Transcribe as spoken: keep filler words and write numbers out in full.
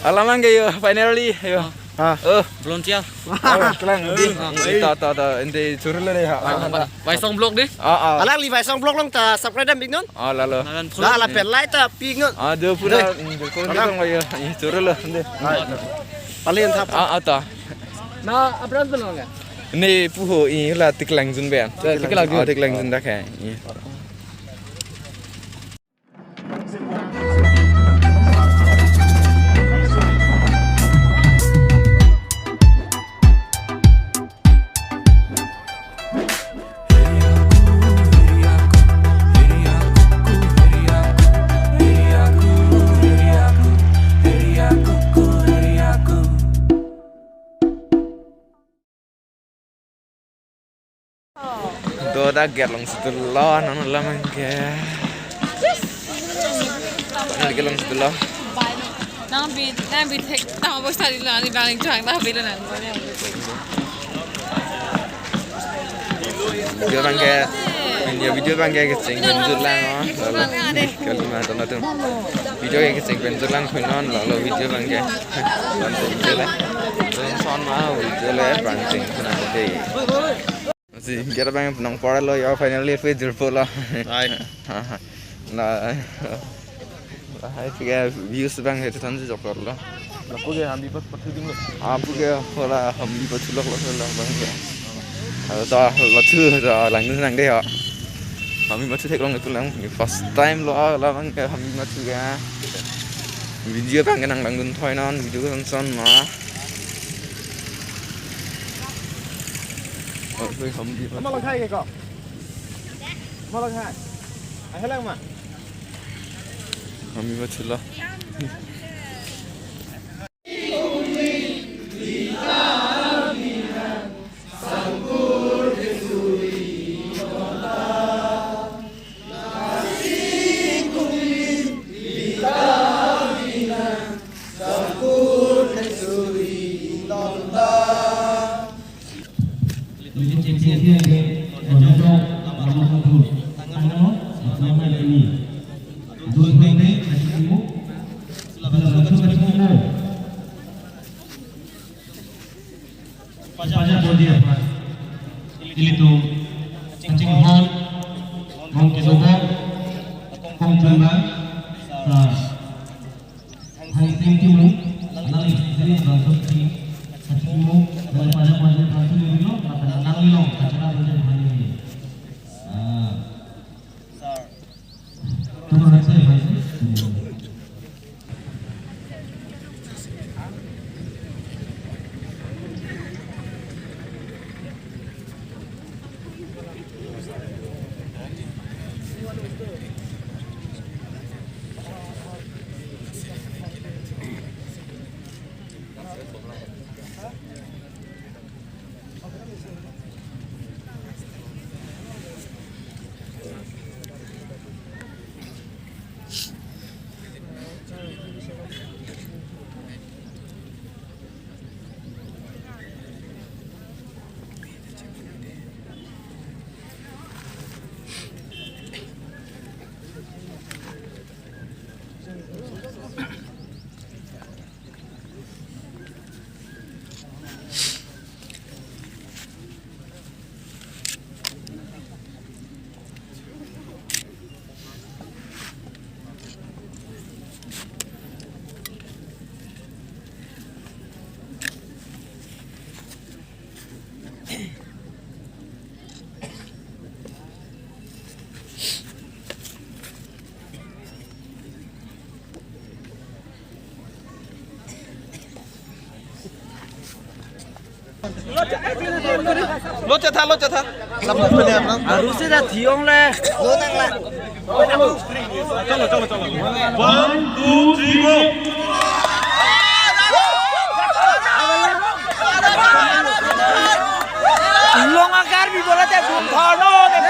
Alam abang ke yo, finally yo. Ah. Oh. Volunteer. Oh, kelang di. Ah. Ita ta ta ente churlo dei ha. Ah, Vaisong vlog dei. Ah, ah. Alangli Vaisong vlog along ta subscribe dam iknon. Ah, lalo. Lapen la lapen like ta pi iknon. Ah, do pura. Dei. Mm, do pura. Alang. Dong yo. Ini churlo dei. Ah. Paling thap. Ah, ah, ta. Na, apran belum ya? Ini puho ini la Tiklangjun ben. Tiklangjun. Ah, Tiklangjun dak hai. Iya. Do dak gate along si dolo, non alam abang ke. Dak gate along si dolo. Nang bi, nang bi thek tang bo study lo, ani bang chang ta bi lo nan. Video abang ke, video, video abang ke kecheng penjut lang, oh. Lalo. Kali ma ton atum. Video ke kecheng penjut lang pui non, lalo video abang ke. Video le. Son ma video le bang cheng nang dei. Si, gate abang nang pora lo yo, finally phu jirpo lo. Hai. Na. Hai, phu ke views abang he than jok lo. Lapu ke hambi pas pathu ding lo. Ah, phu ke hola hambi pathu lok lo lo abang ke. Ah, ta lo thu ta lang nang dei ho. Hambi pathu theklong itu lang. First time lo, ah, la abang ke hambi pathu ke. Video abang ke nang langdun thoi non, video ke son son ma. Oh, phu hambi pathu. Ama lang hai ke ko? Ama lang hai. Ahelang ma. Hambi pathu lo. Paja bodi apa? Ilitum kachinghon, mong kedo bom, kong chunbang, sa, hang ting kimu, alangli, alangli bangso ki, kachinghon, dan paja bodi bangso ni bilo, maka alangli long, kachinghon bodi apa ni? Ah. Lo chetha, lo chetha. Aru si da thiong le. Lo tang la. Chalo, chalo, chalo. One, two, three, go. Long agar bi bola te gum thorno de.